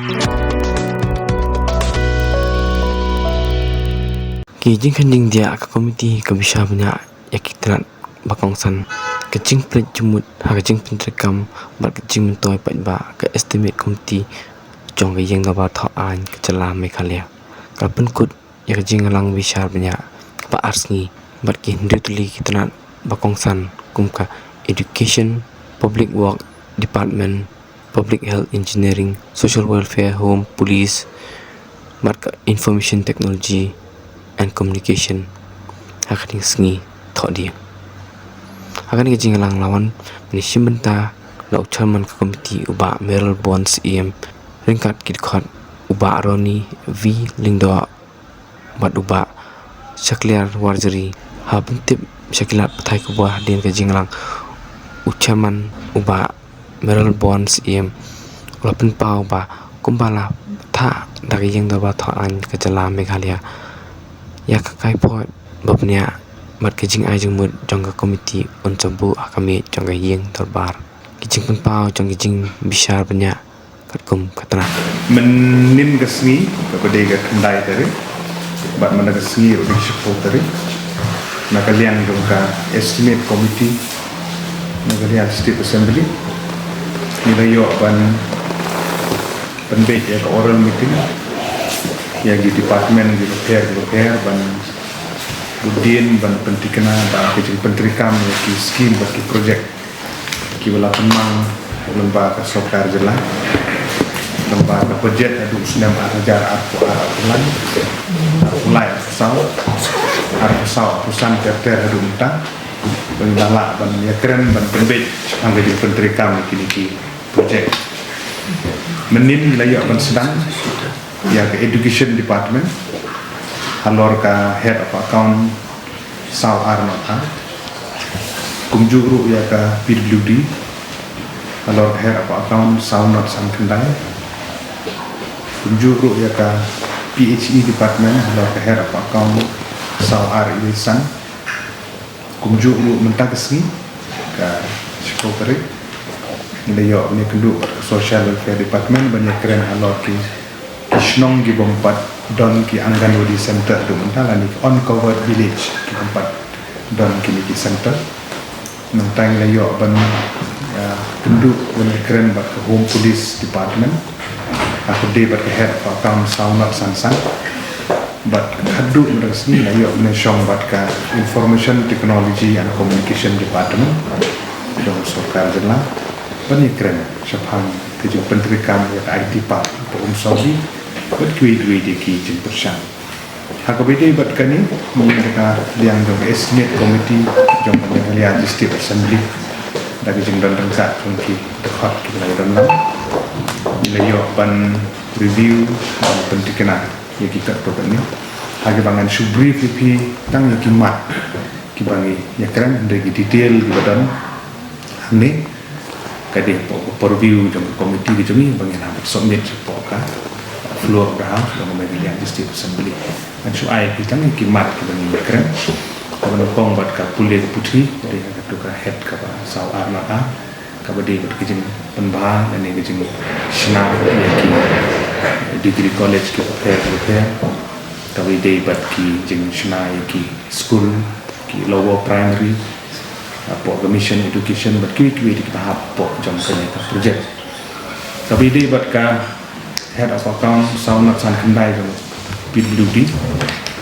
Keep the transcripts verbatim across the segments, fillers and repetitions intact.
Ki jingkheiñ jingdiah ka komiti ka bishar bniah ïa ki tnat ba kongsan, ka jingpynleit jingmut ha ka jingpyntreikam bad ka jingmyntoi paidbah. Ka Estimate Committee jong ka Ïing Dorbar Thaw Aiñ ka jylla Meghalaya ka la pynkut ïa ka jingïalang bishar bniah ba ar sngi bad ki hynriew tylli ki tnat ba kongsan kum ka Education, Public Work Department, Public Health, Engineering, Social Welfare, Home, Police bad ka Information Technology and Communication ha ka ding sngi Thohdieng. Ha kane ka jingïalang la wan ban ïashim bynta da u chairman ka komiti u Bah Mayralborn Syiem, ryngkat ki dkhot u Bah Ronnie V Lyngdoh bad u Bah Shakliar Warjri. Ha pyntip sha ki lad pathai khubor hadien ka jingïalang, u chairman u Bah Mayralborn Syiem u la pynpaw ba kumba la thah da ka Ïing Dorbar Thaw Aiñ ka jylla Meghalaya ïa ka kaiphod ba bniah bad ka jingai jingmut jong ka komiti un sa buh ha ka miej jong ka ïing dorbar. Ki jingpynpaw jong ki jingbishar bniah katkum ka tnat. Mynnin ka sngi kaba dei ka khyndai tarik bad mynta ka sngi ruh dei shiphew tarik, na ka liang jong ka Estimate Committee na ka liang State Assembly, ngi la ïoh ban pynbeit ïa ka oral meeting ïa ki department ki bapher ki bapher ban bud dien ban pyntikna ba ki jingpyntreikam ïa ki skim bad ki projek kiba la pynmang lyngba ka sorkar jylla, lyngba ka budget haduh u snem ar hajar arphew ar, arphew lai, arphew lai, arphew saw, arphew saw, arphew san ter ter haduh mynta. Ban ïa lah ban ïakren ban pynbeit shaphang ka jingpyntreikam ïa kine ki projek. Mynnin ngi la ïoh ban sdang ïa ka Education Department halor ka Head of Account saw ar not ar. Kumjuh ruh ïa ka P W D halor ka Head of Account saw not san khyndai. Kumjuh ruh ïa ka P H E Department halor ka Head of Account saw ar wei san. Kumjuh ruh mynta ka sngi, ka shiphew tarik, ngi la ïoh ban ïakynduh bad ka Social Welfare Department ban ïakren halor ki, ki shnong ki bym pat don ki Anganwadi Center haduh mynta lane ki uncovered village ki bym pat don kine ki center. Mynta ngi la ïoh ban, ah, kynduh ban ïakren bad ka Home Police Department, ah, ha kaba ïadei bad ka Head of Account saw not san san. Bad haduh mynta ka sngi ngi la ïoh ban ïashong bad ka Information Technology and Communication Department jong ka sorkar jylla ban ïakren shaphang ka jingpyntreikam ïa ka I T Park hapoh Umsawbi bad kiwei kiwei de ki jingpyrshang. Ha kaba ïadei bad kane, ngi na ka liang jong ka Estimate Committee jong ka Meghalaya Legislative Assembly, da ka jingdon ryngkat jong ki dkhot kiba la ïadon lang, ngi la ïoh ban review, ban pyntikna ïa ki katto katne. Ha kaba ngan shu brief ïa phi tang ïa ki mat kiba ngi ïakren, hynrei ki detail kiba don hangne ka dei hapoh ka purview jong ka committee ka jong ngi ba ngin hap ban submit shapoh ka floor of the House jong ka Meghalaya Legislative Assembly. Ngan shu ai ïa phi tang ïa ki mat kiba ngi ïakren. Kaba nyngkong bad ka pule ka puthi, ka dei ha kato ka head kaba saw ar not ar. Kaba dei bad ki jingpynbha lane ki jingshna ïa ki degree college kiba pher kiba pher. Kaba dei bad ki jingshna ïa ki skul, ki lower primary, hapoh ka Mission Education bad kiwei kiwei de kiba hap hapoh jong kane ka project. Kaba dei bad ka Head of Account saw not san khyndai jong P W D.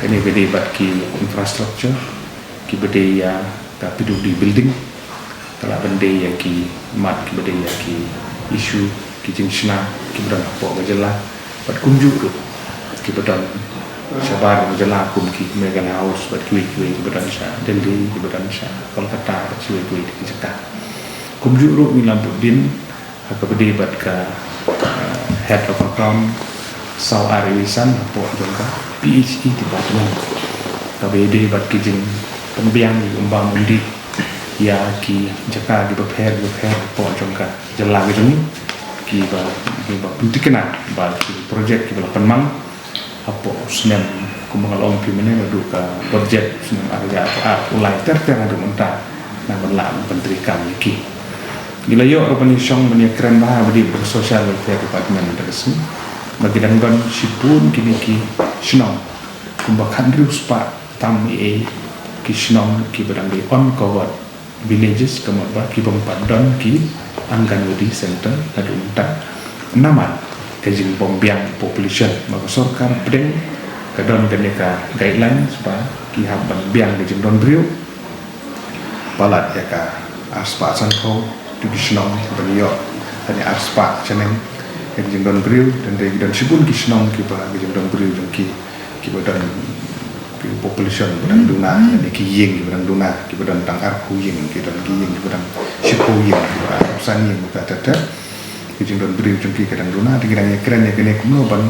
Kane ka dei bad ki infrastructure kiba dei ïa ka P W D building. Ka lah ban dei ïa ki mat kiba dei ïa ki issue, ki jingshna kiba don hapoh ka jylla bad kumjuh ruh kiba don shabar ka jylla kum ki Meghalaya House bad kiwei kiwei kiba don sha Delhi, kiba don sha Kolkata bad kiwei kiwei de ki jaka. Kumjuh ruh ngi la bud dien ha kaba dei bad ka, eh, Head of Account saw ar wei san hapoh jong ka P H E Department. Kaba dei bad ki jingpynbiang ki umbam undi ïa ki jaka kiba pher kiba pher hapoh jong ka jylla ka jong ngi, kiba, kiba pyntikna ba ki project kiba la pynmang hapoh u snem, kumba nga la ong ïa phi mynne, naduh ka budget u snem ar hajar arphew lai ter ter haduh mynta, nang ban lah ban pyntreikam ïa ki. Ngi la ïoh ruh ban ïashong ban ïakren bha bad ka Social Welfare Department mynta ka sngi. Ba ki dang don shibun kine ki shnong, kumba khathynriew spah tam ïa ki shnong kiba dang dei uncovered villages, ka mut ba ki bym pat don ki Anganwadi center haduh mynta. Namar ka jingbymbiang population, ba ka sorkar pdeng ka don kane ka guidelines ba ki hap ban biang ka jingdon briew palat ïa ka arspah sanphew tylli ki shnong ban ïoh, lane arspah shaneng ka jingdon briew. Hynrei ki don shibun ki shnong kiba ka jingdon briew jong ki, kiba don ki population ba dang duna, lane ki ïing kiba dang duna, kiba don tang arphew ïing, ki don ki ïing kiba dang shiphew ïing, kiba arphew san ïing, ka ta ta. Ka jingdon briew jong ki ka dang duna, te ki dang ïakren ïa kane kumno ban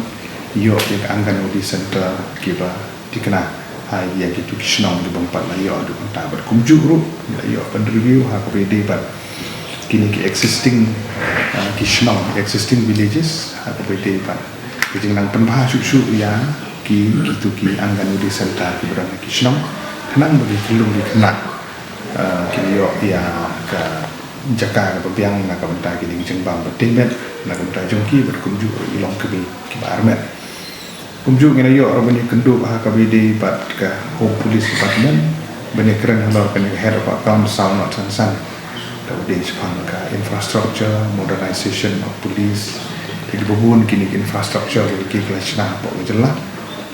ïoh ïa ka Anganwadi center kiba thikna ha ïa kito ki shnong ki bym pat la ïoh haduh mynta. Bad kumjuh ruh ngi la ïoh ban review ha kaba ïadei bad kine ki existing, ah, ki shnong, existing villages, ha kaba ïadei bad ka jingnang pynbha shuh shuh ïa ki, kito ki Anganwadi center kiba don ha ki shnong, khnang ba ki khyllung ki khynnah, ah, kin ïoh ïa ka jaka kaba biang na ka bynta kine ki jingbam ba tei met na ka bynta jong ki, bad kumjuh ruh i longkmie kiba armet. Kumjuh ngi la ïoh ruh ban ïakynduh ha kaba ïadei bad ka Home Police Department ban ïakren halor kane ka head of account saw ngut san san, kaba dei shaphang ka infrastructure, modernization of police. Te kiba bun kine ki infrastructure kiba ki la shna hapoh ka jylla,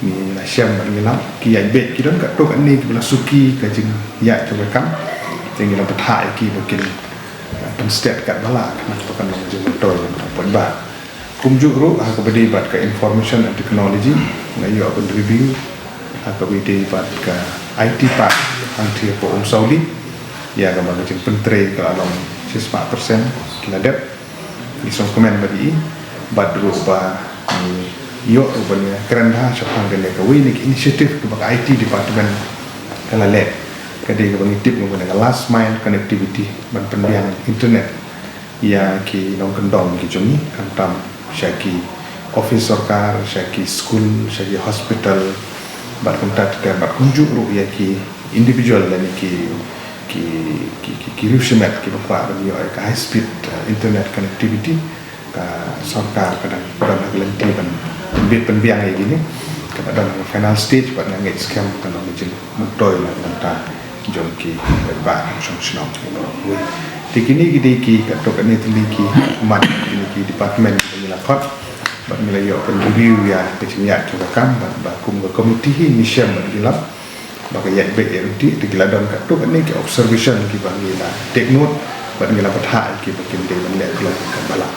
ngi la shem bad ngi la, ki ïaid beit, ki don katto katne kiba la suki ka jingïaid jong ka kam. Te ngi la bthah ïa ki ba kin, eh, pynstet katba lah, khnang ba kan long ka jingmyntoi lem ka paidbah. Kumjuh ruh ha kaba ïadei bad ka information and technology, ngi la ïoh ban review ha kaba ïadei bad ka I T Park hangtei hapoh Umsawli. Ïa kaba ka jingpyntrei ka la long shispah percent ki la dep, ngi sngewkmen bad i, bad ruh ba ngi ïoh ruh ban ïakren bha shaphang kane kawei na ki initiative kaba ka I T department ka la leh, ka dei kaba ngi tip kum kane ka last mile connectivity, ban pynbiang internet ïa ki nongkyndong ki jong ngi, khamtam sha ki office sorkar, sha ki skul, sha ki hospital, bad kumta ter ter, bad kumjuh ruh ïa ki individual lane ki, ki, ki, ki, ki riew shimet kiba kwah ban ïoh ïa ka high speed, uh, internet connectivity. Ka sorkar ka dang don ha ka lynti ban pynbit pynbiang ïa kine, kaba don ha ka final stage, bad nga ngeit skhem kan long ka jingmyntoi na ka bynta jong ki paidbah shong shnong. Te kine ki dei ki katto katne tylli ki mat kine ki department ba ngi la khot, bad ngi la ïoh ban review ïa ka jingïaid jong ka kam, bad ba kum ka committee hi ngi shem bad ki lap ba ka ïaid beit ïaid ryntih. Te ki la don katto katne ki observation kiba ngi la take note, bad ngi la bthah ïa ki ba kin dei ban leh khlem katba lah.